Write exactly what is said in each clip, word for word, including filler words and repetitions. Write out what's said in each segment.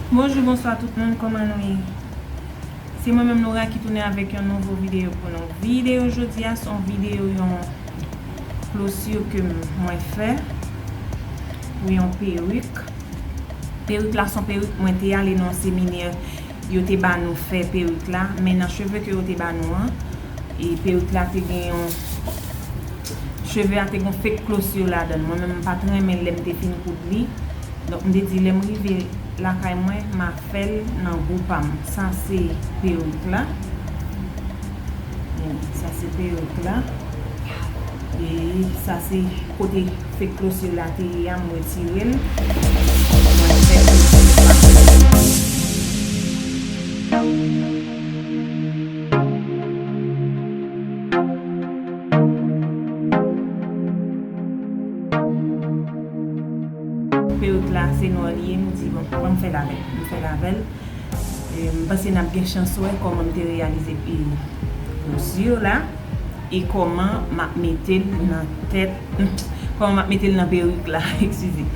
Bonjou, bonswa tout moun, kòman nou ye? Se mwen menm Nora ki tounen avèk yon nouvo videyo pou nou. Videyo jodi a se yon videyo yon klosir ke mwen fè pou yon perik. Perik la se yon perik mwen te ale nan yon seminè, yo te ba nou fè perik la, men nan cheve ke yo te ba nou an, e perik la te gen yon, cheve a te gen fake klosir ladan l. Mwen menm m pa t renmen lè m te fin koud li. Donk m te di lè m rive lakay mwen, m a fè l nan gou pa m. Sa se perik la. Sa se perik la. E sa se kote fake klosir la te ye a, m retire l. Mwen fè klosir pa m. Perik la se nwa li ye, m di bon, ban m fè l avè l. M fè l avè l. E, m panse n ap gen chans wè kòman m te reyalize, e, klosir la e kòman m ap mete l nan tèt, kòman m ap mete l nan perik la, eskize.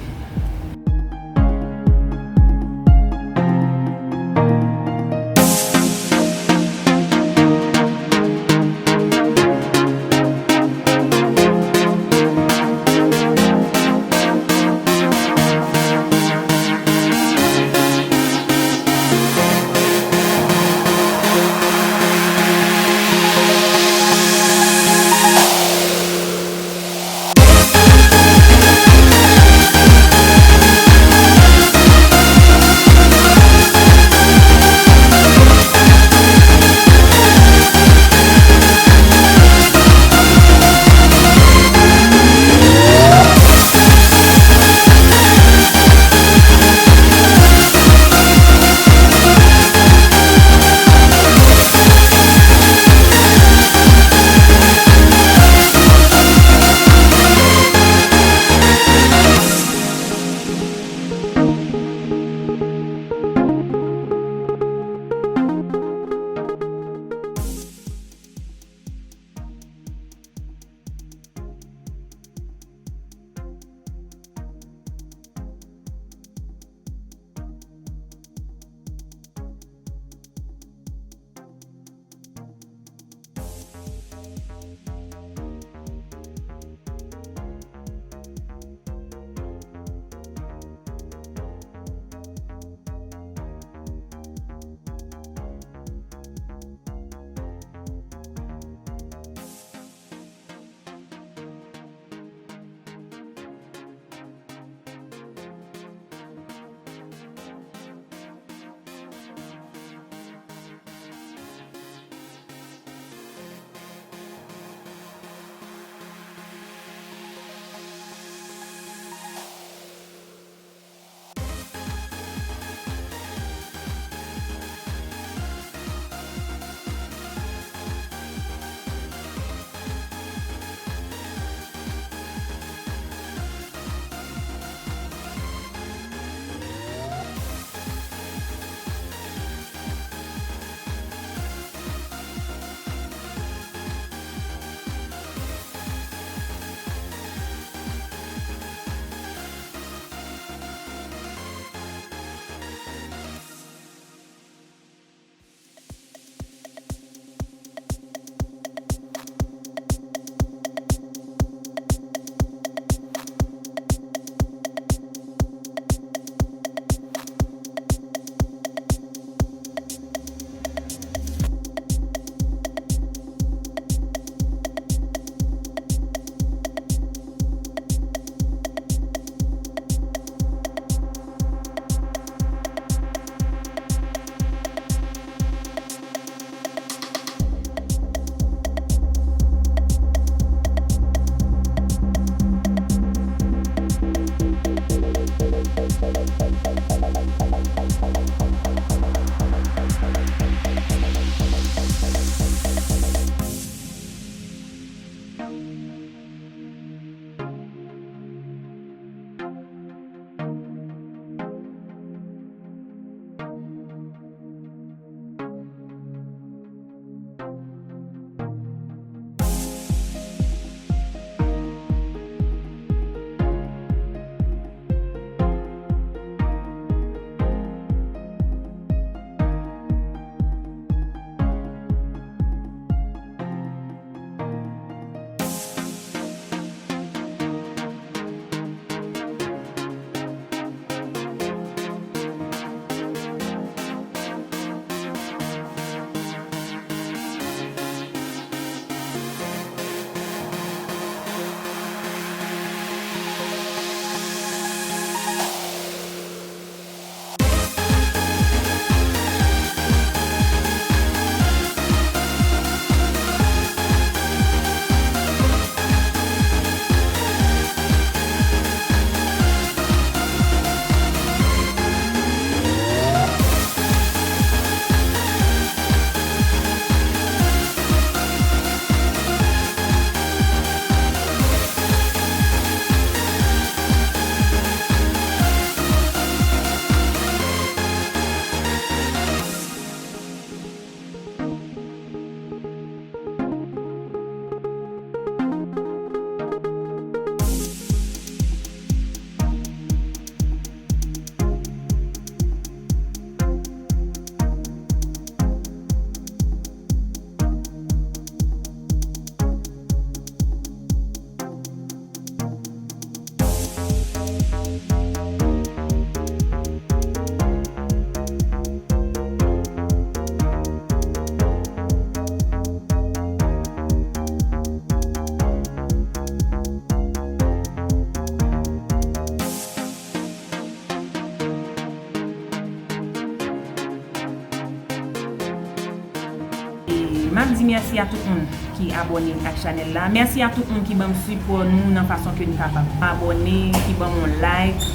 M ap di mèsi a tout moun ki abòne ak chanèl la. Mèsi a tout moun ki ban m sipò nou nan fason ke n kapab. Abòne, ki ban m yon like,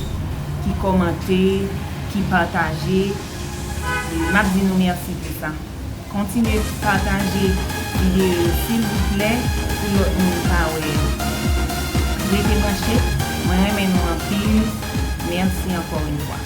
ki kòmante, ki pataje. M ap di nou mèsi pou sa. Kontinye pataje videyo yo, silvouplè, pou lòt moun ka wè yo. Rete branche, mwen renmen nou anpil. Mèsi ankò yon fwa.